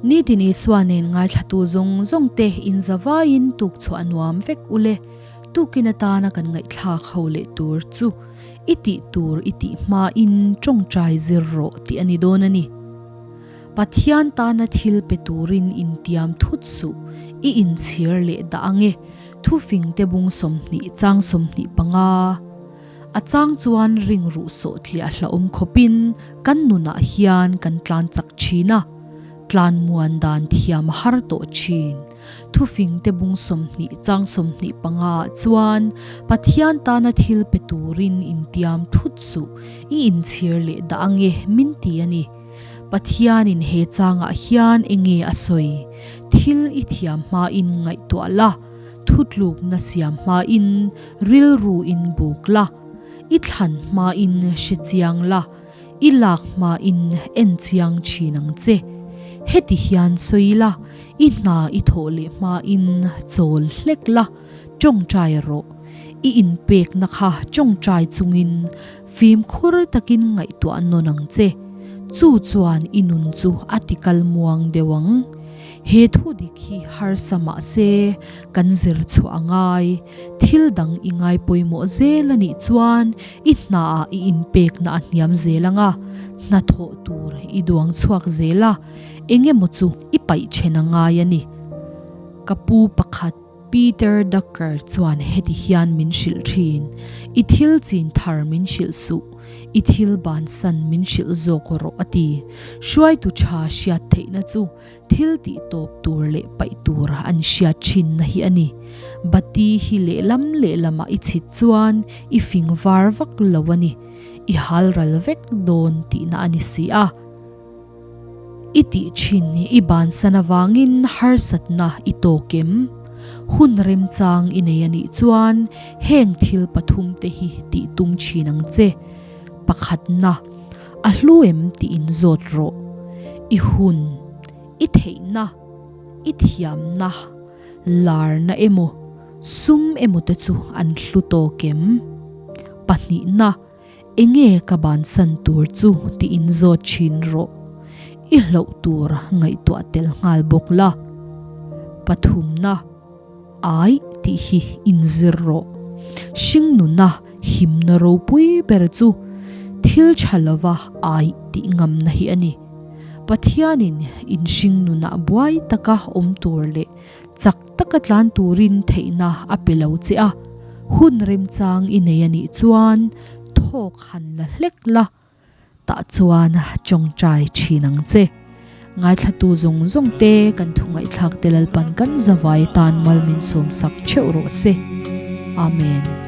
Nitin Isua nen ngaithlatu zawng zawng te inzavaiin tuk chhuah a nuam vek ule. Tukin atana kan ngaihthlak ho leh tur chu i tih tur i tih hmain tawngtai zir rawh tih a ni dawn a ni. Pathian tana thil pe turin intiam thut suh, i inchhir leh dah ang e, Thufingte bung 20 chang 25. A chang chuan ring ruh sawh tliah hlauhawm khawpin kan nunah hian kan tlan chak thin a, tlan muan dan thiam a har tawh thin. Thufingte bung 20 chang 25 ah chuan Pathian tana thil pe turin intiam thut suh, i inchhir leh dah ang e min ti a ni. Pathianin he changah hian enge a sawi? Thil i thiam hmain ngaihtuah la, thutlukna siam hmain rilru in buk la, i thlan hmain hre chiang la, i lak hmain en chiang thin ang che. Heti hian sawi la, i hna i thawh leh hmain chawl hlek la, tawngtai rawh. I inpekna kha tawngtai chungin Fimkhur takin ngaihtuah nawn ang che. Chu chuan i nun chu a tikal muang deuh ang. He thu dik hi harsa mah se, kan zir chhuah a ngai. Thil dang i ngai pawimawh zel a nih chuan i hnaah i inpekna a hniam zel ang a, hnathawh tur i duang chhuak zel a, eng emaw chu i paih then a ngai a ni. Ka pu pakhat. Peter Drucker chuan heti hian min hrilh thin, I thil chin thar min hrilh suh, i thil bansan min hrilh zawk rawh a ti. Hruaitu tha hriat theihna chu thil tih tawp tur leh paih tur an hriat thinna hi a ni. Bati hi lehlam lehlamah i chhit chuan i fing var vak lo a ni, i halral vek dawn tihna a ni si a. I tih thin i bansan avangin harsatna i tawk em? Hun remchang i nei a nih chuan heng thil pathum te hi tih tum thin ang che. Pakhatna, a hlu em tih in zawt rawh. I hun, i theihna, i thiamna, larna emaw, sum emaw te chu an hlu tawk em? Pahnihna, Enge ka bansan tur chu tiin zawt thin rawh. I hlauh tur ngaihtuah tel nghal bawk la. Pathumna, Ai tih hi inzir rawh. Hringnuna himna ropui ber chu thil tha lova ai tih ngamna hi a ni. Pathianin in hringnunah buai taka awm tur leh Chak taka tlan turin theihna a pe lo che a, hun remchang i nei a nih chuan thawk han la hlek la, tah chuan tawngtai thin ang che. Ngaithlatu zawng zawng te kan thu ngaihthlak te Lalpan kan zavai atan mal min sawmsak theuh rawh se. Amen.